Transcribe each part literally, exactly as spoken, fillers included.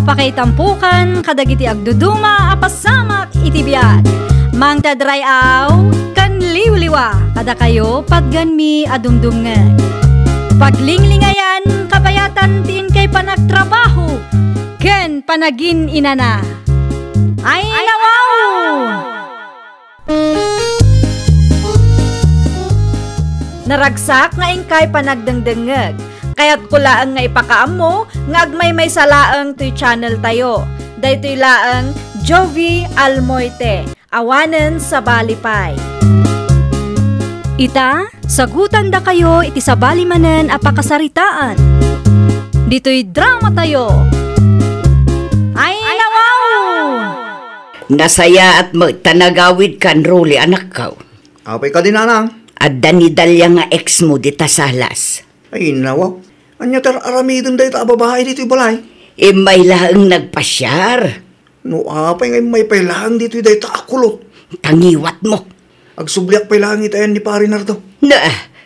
Pakaitampokan kadagiti agduduma a pasamak iti biag. Mangted ray-aw ken liwliwa kadakayo patgenmi a dumdumngeg. Paglinglingayan kabayatan ti inkay panagtrabaho ken panagin-inana. Ay, nawaw! Naragsak nga inkay panagdengdengngeg. Kayatko laeng nga ipakaammo nga agmaymaysa laeng toy channel tayo. Daytoy laeng Jovie Almoite, awanen sabali pay. Ita, sagutandakayo iti sabali manen a pakasaritaan. Ditoy drama tayo. Ay, nawaw! Nasayaat met ta nagawidkan, Rolly, anakko. Apay kadi, nanang? Adda ni Dalia nga ex mo dita salas. Ay, nawaw. Ania ti ar-aramiden dayta a babai ditoy balay? Immay laeng nagpasiar. No apay nga immay pay laeng ditoy dayta a kulot? Tangiwat mo. Agsubliak pay laeng iti ayan ni Pare Nardo. Na,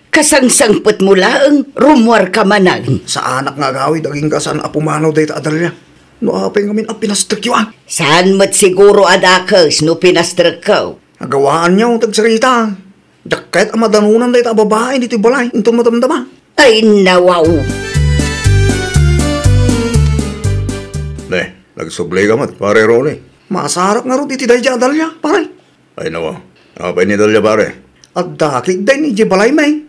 kasangsangpet mo laeng, rummuar ka manen. Saanak nga agawid, agingga saan a pumanaw dayta a Dalia. No apay ngamin a pinastrekyo, a? Saan met siguro a dakes no pinastrekko? Agawaan niyo, tagsarita. Diak kayat a madanonan dayta a babai ditoy balay, inton madamdama. Ay, nawaw! Ne, nagsubli ka met, Pare Rolly. Masarak ngarud iti daydiay a Dalia, pare. Ay, nawaw. Apay ni Dalia, pare? Adda ketdi idiay balay, may.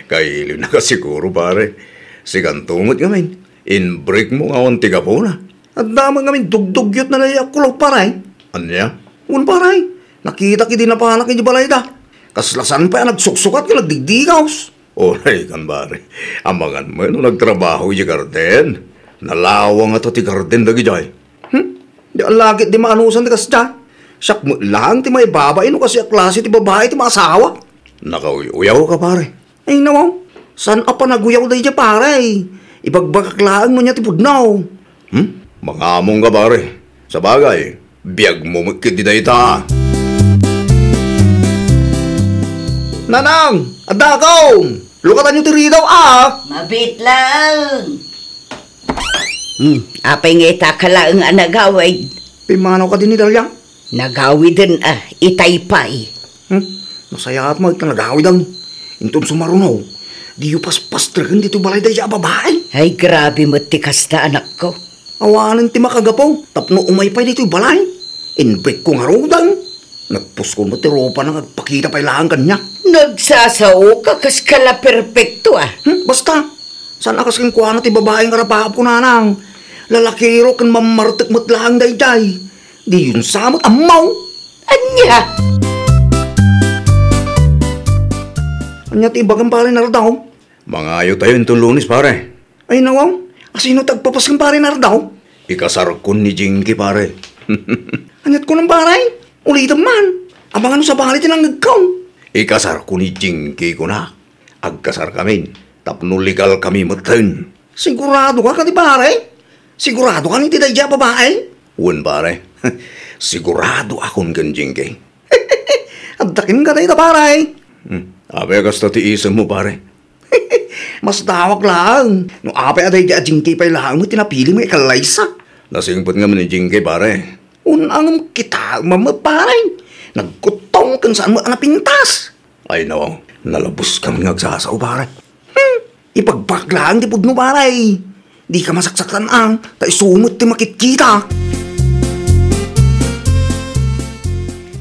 Kailiwnaka siguro, pare. Sikanto met ngamin. Inbreak mo nga awan ti gapuna. Adda met ngamin dugdugyot na lay a kulot, pare. Ania? Wen, pare. Nakitak idi napanak iti balayda. Kasla saan pay a nagsuksukat ken nagdigdigaws. Uray kan, pare. Amangan met no nagtrabaho iti garden. Nalawang ngata ti garden dagidiay. Hmm? Di alagit di maanusan ti kasdiay. Siak met laeng ti maibabain no kasdiay a klase ti babai ti maasawa. Nakauy-uyaw ka, pare. Ay, nawaw. Saan a panaguyaw daydiay, pare? Ibagbagak laeng no ania ti pudno. Hmm? Mangamong ka, pare. Sabagay, biag mo met ketdi dayta. Nanang, addakaw! Lukatanyo ti ridaw, a! Mabiit laeng. Hmm, apay nga ita ka laeng a nagawid? Pimmanaw kadi ni Dalia? Nagawiden a, itay pay. Hmm? Nasayaat met ta nagawiden. Inton sumaruno, diyo paspastreken ditoy balay daydiay a babai. Ay, grabe met ti kasta, anakko. Awanen ti makagapu tapno umay pay ditoy balay. Inbreak ko ngaruden. Nagpuskol met ti ropana nga agpakita pay laeng kaniak. Nagsasaoka kas kala perpekto, a. Hmm, basta. Saan a kas kenkuana ti babai nga arapaap ko, nanang. Lalakiro ken mammartek met laeng daydiay. Diyon sa met ammo. Ania? Ania ti ibagam, Pare Nardo? Mangayo tayo inton Lunes, pare. Ay, nawaw. Asino ti agpapas ken Pare Nardo? Ikasarkon ni Jinky, pare. Aniat kunam, pare? Ulitem man. Amangan no sabali ti nangngegko. Ikasarko ni Jinky, kunak. Agkasarkamin tapno legalkami metten. Siguradoka kadi, pare? Siguradoka iti daydiay a babai? Wen, pare. Siguradoakon ken Jinky. Adda kenka dayta, pare. Hmm. Apay a kasta ti isemmo, pare? Masdawak laeng no apay a daydiay a Jinky pay laeng ti napilim nga ikallaysa. Nasingpet ngamin ni Jinky, pare. Wen, ngem kitaem met, pare. Nagkuttong ken saan met a napintas. Ay, nawaw. Nalabes kami nga agsasao, pare. Hmm. Ipagbagak laeng ti pudno, pare. Dika masaksaktan, a, ta isu met ti makitkita.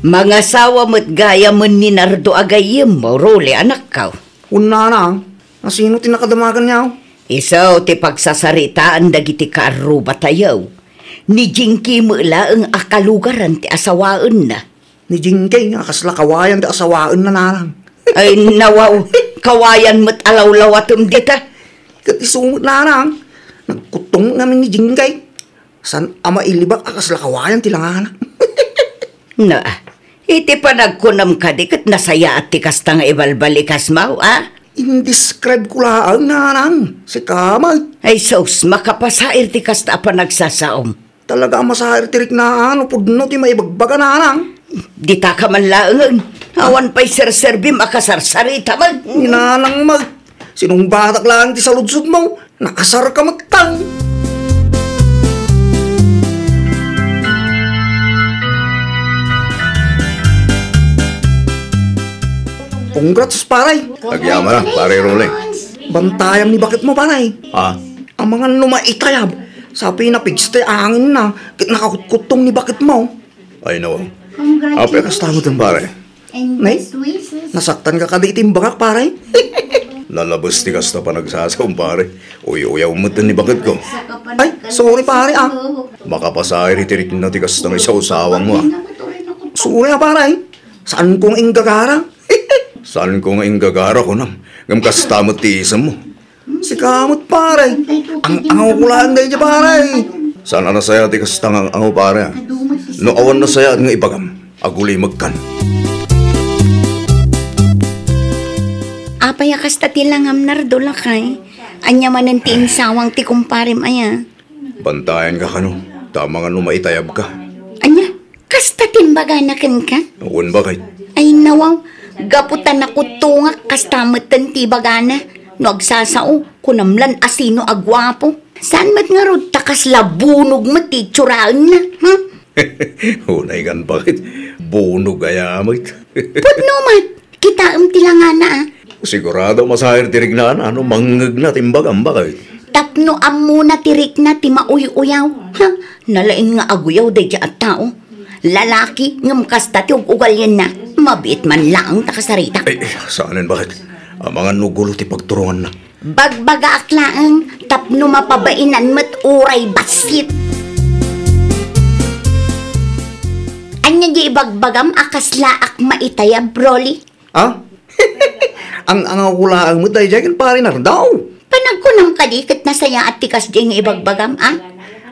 Mangasawa met gayam ni Nardo a gayyemmo, Rolly, anakko. Wen, nanang, asino ti nakadamagan niya? Isu ti pagsasaritaan dagiti kaarrubatayo. Ni Jinky met laeng a kalugaran ti asawaenna. Ni Jinky nga kasla kawayan ti asawaenna, nanang. Ay, nawaw, kawayan met a lawlawatem dita. Ket isu met, nanang, nagkuttong ngamin ni Jinky. Saan a mailibak a kasla kawayan ti langana. Na, iti panagkunam kadi ket nasayaat ti kasta nga ibalbalikasmo, a? Indescribe ko laeng, nanang. Sika met. Ay sus, makapasair ti kasta a panagsasaom. Talaga a masair ti riknaan no pudno ti maibagbaga, nanang. Ditaka man laengen. Awan pay serserbim a kasarsarita met. Ni nanang met. Sinungbatak laeng ti saludsodmo. Nakasarka met, tang. Congrats, pare. Agyamanak, pare Rolly. Bantayam ni baketmo, pare. Ha? Amangan no maitayab, sa pinapigsta ti angenna, ket nakakutkuttong ni baketmo. Ay, no. Apay kasta metten, pare? Nay, nasaktanka kadi iti imbagak, pare? Nalabes ti kasta panagsasaom, pare. Uy-uyaw metten ni baketko. Ay, sorry, pare, ah. Makapasair iti rikna ti kasta nga isawsawangmo, ah. Sorry, ah, pare. Saanko nga inggagara. Saanko nga inggagara, kunam. Ngem kasta met ti isemmo. Sika met, pare. Ang-angawko laeng daydiay, pare. Saan a nasayaat ti kasta nga ang-angaw, pare, ah. No awan nasayaat nga ibagam, agulimekkan. Apay a kasta ti langam, Nardo, lakay? Ania manen ti insawang ti kumparem aya? Bantayanka kano, ta amangan no maitayabka. Ania? Kasta ti imbagana kenka? Wen, baket. Ay, nawaw. Gapu ta nakuttongak, kasta metten ti ibagana. No agsasao, kunam lan a sino a guapo. Saan met ngarud ta kasla bunog met ti itsuraenna, ha? Unay kan, baket. Bunog aya met. Pudno met. Kitaem ti langana, ah. Sigurado masair ti riknana no mangngegna ti imbagam, baket. Tapno ammona ti rikna ti mauy-uyaw. Ha? Nalaing nga aguyaw daydiay a tao. Lalaki, ngem kasta ti ug-ugalianna. Mabiit man laeng ta kasaritak. Ay, ay, saanen, baket. Amangan no gulo ti pagturonganna. Bagbagaak laeng tapno mapabainan met uray bassit. Ania di ibagbagam a kaslaak maitayab, Rolly? Ah? Ang-angawko laeng met daydiay ken Pare Nardo. Panagkunam kadi ket nasayaat ti kasdiay nga ibagbagam, ah?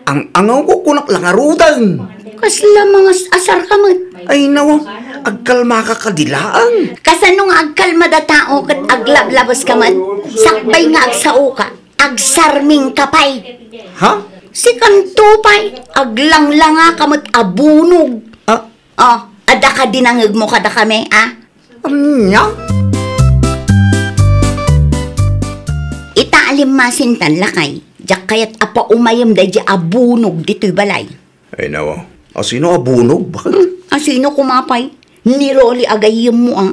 Ang-angawko, kunak la ngaruden. Kasla mangas-asarka met. Ay, nawa, agkalmaka kadi laeng. Kasano nga agkalmada tao ket aglablabeska met? Sakbay nga agsaoka, agsarmingka pay. Ha? Sikanto pay, aglanglangaka met a bunog. Ah? Oh, adda kadi nangngegmo kadakami, ah? Ania? Ita a limmasintan, lakay, diak kayat a paumayem daydiay a bunog ditoy balay. Ay, nawa. Asino a bunog? Baket? Hmm, asino koma pay? Ni Rolly a gayyemmo, ah.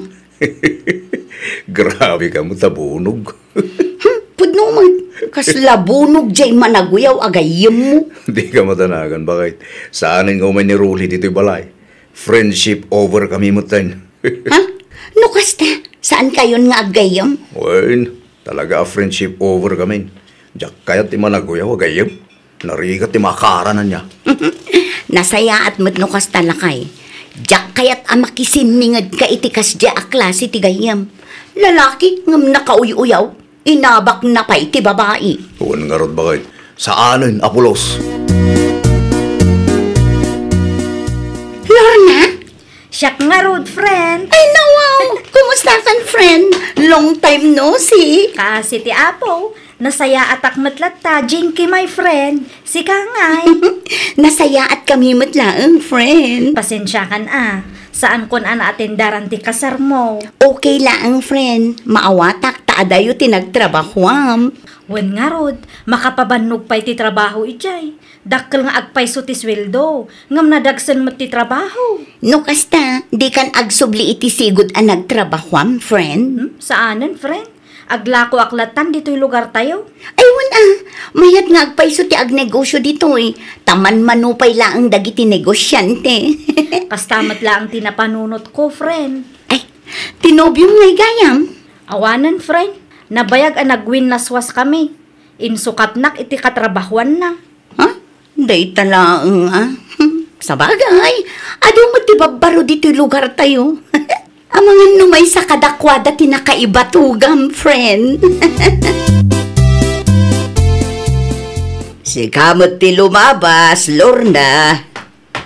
Grabe ka met a bunog. Hmm, pudno met. Kasla bunog diay managuyaw a gayyemmo. Dika madanagan, baket. Saanen nga umay ni Rolly ditoy balay. Friendship over kami metten. Ha? No kasta, saankayon nga aggayyem? Wen, talaga a friendship over kami. Diak kayat ti managuyaw a gayyem. Narigat ti makaarana niya. Nasayaat met no kasta, lakay. Diak kayat a makisinningedka iti kasdiay a klase ti gayyem. Lalaki ngem nakauy-uyaw. Inabakna pay ti babai. Wen ngarud, baket. Saanen a pulos. Lorna? Siak ngarud, friend. Ay, nawaw! Kumusta kan, friend? Long time no see. Kaasi ti Apo. Nasayaatak met latta, Jinky, my friend. Sika ngay? Nasayaat kami met laeng, friend. Pasensiakan a. Saankon a naatendaran ti kasarmo. Okay laeng, friend. Maawatak ta adayo ti nagtrabahuam. Wen ngarud, makapabannog pay ti trabaho idiay. Dakkel nga agpayso ti sueldo, ngem nadagsen met ti trabaho. No kasta, dikan agsubli iti sigud a nagtrabahuam, friend? Hmm? Saanen, friend? Aglakoak lattan ditoy lugartayo. Ay, wen a, mayat nga agpayso ti agnegosyo ditoy. Ta manmano pay laeng dagiti negosiante. Kasta met laeng ti napanunotko, friend. Ay, ti nobiom ngay gayam? Awanen, friend. Nabayag a nagwinnaswas kami. Insukatnak iti katrabahuanna. Ha? Dayta laeng, ah. Sabagay, adu met ti babbaro ditoy lugartayo. Amangan no maysa kadakuada ti nakaibatugam, friend. Sika met ti lumabas, Lorna.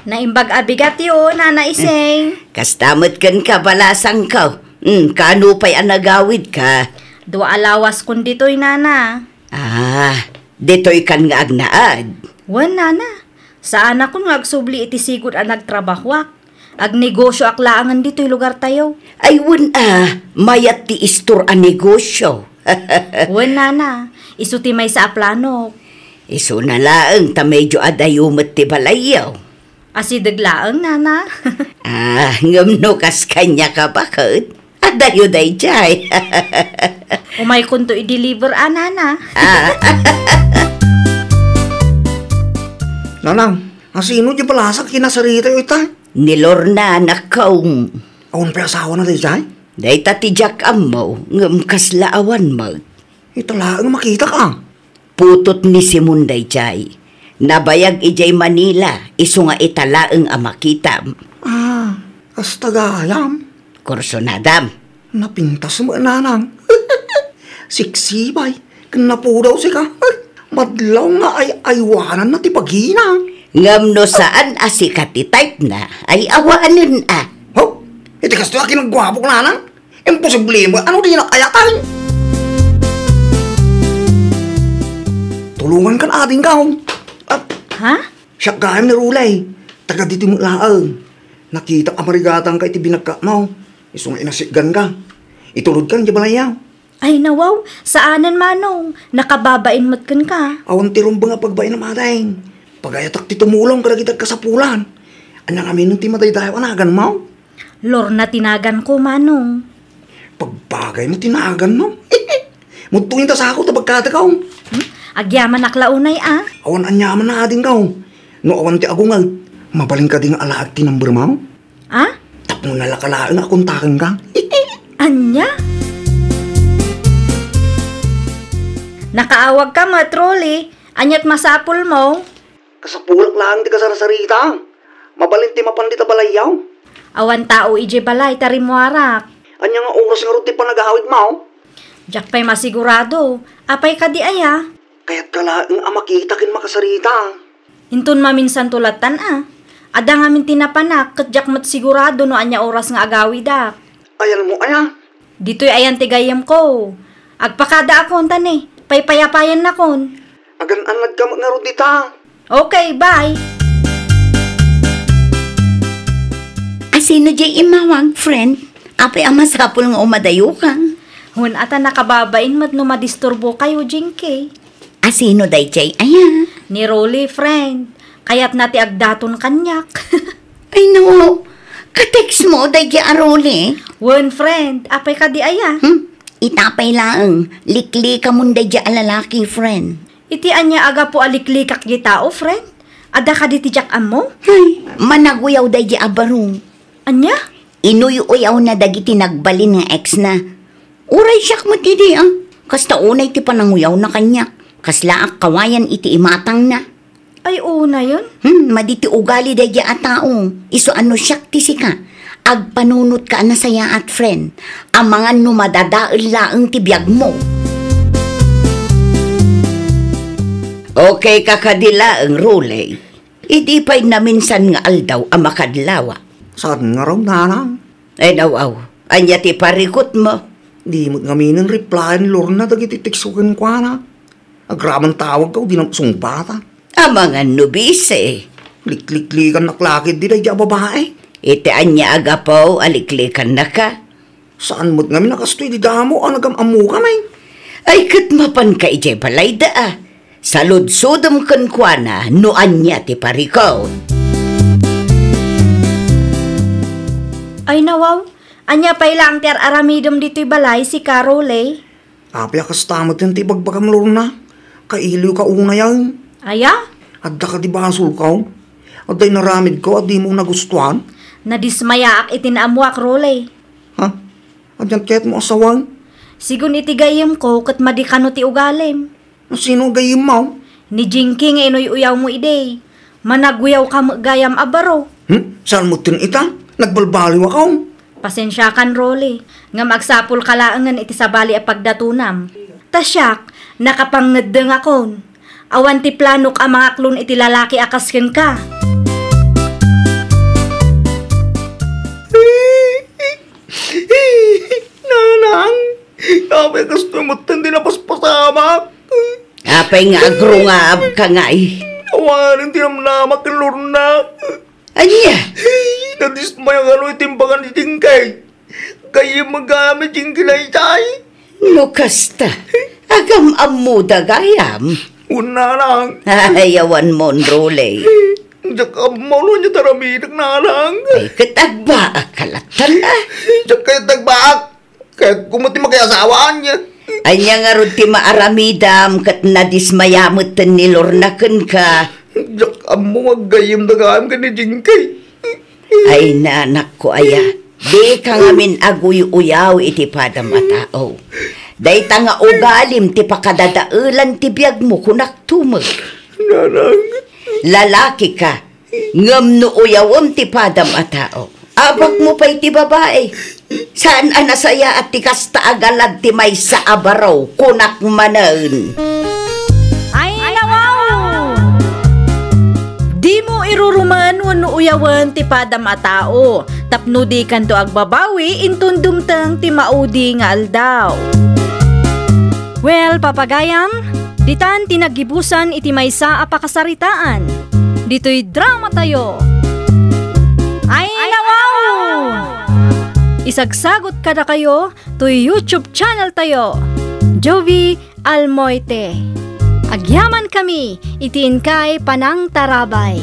Naimbag a bigatyo, Nana Ising. Kasta met kenka, balasangko. Hmm, kaano pay a nagawidka? Dua a lawaskon ditoy, Nana. Ah, ditoykan nga agnaed? Wen, Nana. Saanakon nga agsubli iti sigud a nagtrabahoak. Agnegosioak laengen ditoy lugartayo. Ay, wen a, mayat ti istor a negosio. Wen, Nana. Isu ti maysa a planok. Isuna laeng ta medio adayo met ti balayyo. Asideg laeng, Nana. Ah, ngem no kas kaniak a baket, a Adayo daydiay. Umaykonto i-deliver a, nana. Ah. Nanang, asino diay balasak a kinasaritayo ita? Ni Lorna, nakkaw. Awan pay asawana daydiay? Dayta ti diak ammo, ngem kasla awan met. Ita laeng makitak a. Putot ni Simon daydiay. Nabayag idiay Manila, isu nga ita laeng a makitam. Ah, kasta gayam. Kursunadam. Napintas met, nanang. Siksibay, ken napudaw sika. Madlaw nga ay-aywananna ti bagina. Ngem no saan a sika ti type na, ay awanen a. Ho? Iti kastoy a kinagguapok, nanang? Imposible met, ano dinak ayatan? Tulongankan adingka. Ah, ha? Siak gayam ni Rulay. Taga ditoy met laeng. Nakitak a marigatangka iti binagkatmo. Isu nga inasitganka. Itulodka idiay balayyo. Ay, nawaw, saanen, Manong. Nakababain met kenka. Awan ti rumbeng a pagbainam, ading. Pagayatak ti tumulong kadagiti agkasapulan. Ania ngamin ti madaydayaw a naganmo? Lorna ti naganko, Manong. Pagbagaymo ti naganmo. Mudto inta sako ta bagkatek. Hmm? Agyamanak la unay a. Awan aniaman a, adingko. No awan ti agunget, mabalin kadi nga alaek ti numbermo? A? Tapno nalaka laeng a kontakenka. Ania? Nakaawagka met, Rolly. Ania't masapulmo? Kasapulak laeng ti kasarsarita. Mabalin ti mapan dita balayyo. Awan tao idiay balay ta rimmuarak. Ania nga oras ngarud ti panagawidmo? Diak pay masigurado. Apay kadi aya? Kayatka laeng a makita ken makasarita. Inton maminsanto lattan a. Adda ngamin ti napanak ket diak met sigurado no ania oras nga agawidak. Ayanmo aya? Ditoy ayan ti gayyemko. Agpakadaakon ta ne, paypayapayannakon. Agan-annadka met ngarud dita. Okay, bye. Asino diay immawag, friend? Apay a masapul nga umadayoka? Wen, ata nakababain met no madisturbokayo, Jinky. Asino daydiay aya? Ni Rolly, friend. Kayatna ti agdaton kaniak. Ay, no. Ka-textmo daydiay a Rolly? Wen, friend. Apay kadi aya? Hmm? Ita pay laeng, liklikamon daydiay a lalaki, friend. Iti ania a gapu a liklikak diay tao, friend? Adda kadi ti diak ammo? Ay, managuyaw daydiay a baro. Ania? Inuy-uyawna dagiti nagbalin nga ex-na. Uray siak met idi, a. Kasta unay ti pananguyawna kaniak. Kaslaak kawayan iti imatangna. Ay, unayen? Hmm, madi ti ugali daydiay a tao. Isu a no siak ti sika, agpanunotka a nasayaat, friend. Amangan no madadael laeng ti biagmo. Okay ka kadi laeng, Rolly. Idi pay naminsan nga aldaw a makadlawa. Saan ngarud, nanang? Ay, nawaw. Ania ti parikutmo? Di met ngaminen replyan ni Lorna dagiti textko kenkuana. Agraman tawagko, di na sungpata. Amangan no bisi. Likliklikannak la ketdi daydiay a babai. Iti ania a gapu a liklikannaka? Saan met ngamin a kastoy ti damo a nagam-ammokami. Ay, ket mapanka idiay balayda a. Saludsodem kenkuana no ania ti parikut. Ay, nawaw, ania pay laeng ti ar-aramidem ditoy balay, sika, Rolly? Apay a kasta met ti ibagbagam, Lorna? Kailiwka unayen. Aya? Adda kadi basolko? Adda inaramidko a dimo nagustuan? Nadismayaak iti naammoak, Rolly. Ha? Ania ketdin a sawen? Sigun iti gayyemko ket madi kano ti ugalim. Sino a gayyemmo? Ni Jinky nga inuy-uyawmo idi. Managuyawka met gayam a baro. Hmm? Saan met ita? Nagbalbaliwakon. Pasensiakan, Rolly, ngem agsapulka laengen iti sabali a pagdatonam. Ta siak, nakapangngeddengakon. Awan ti planok a mangaklon iti lalaki a kas kenka. Nanang, apay kastoy met ti napaspasamak? Apay nga agrungaabka ngay? Awanen ti namnamak ken Lorna. Ania? Nadismaya kano iti imbaga ni Jinky. Gayyem gayam ni Jinky daydiay. No kasta, agam-ammoda gayam. Wen, nanang. Ay, awan mon, Rolly. Diak ammo no ania ti aramidek, nanang. Ay, ket agbaak ka lattan a. Diak kayat agbaak. Agko met ti makiasawaan niya. Ania ngarud ti maaramidam ket nadismaya metten ni Lorna kenka? Diak ammo nga aggayyemda gayam ken ni Jinky. Ay, nanakko aya, dika ngamin aguy-uyaw iti padam a tao. Dayta nga ugalim ti pakadadaelan ti biagmo, kunak tumeng. Nanang. Lalaki ka, ngem no uyawem ti padam a tao, abagmo pay ti babai. Saan a nasayaat ti kasta a galad ti maysa a baro, kunak manen. Ay, nawaw! Dimo irurumen wenno uyawen ti padam a tao, tapno dikanto agbabawi inton dumteng ti maudi nga aldaw. Well, papagayam, ditan ti naggibusan iti maysa a pakasaritaan. Ditoy drama tayo. Ay, nawaw! Isagsagot kadakayo toy YouTube channel tayo, Jovie Almoite. Agyaman kami iti inkay panangtarabay.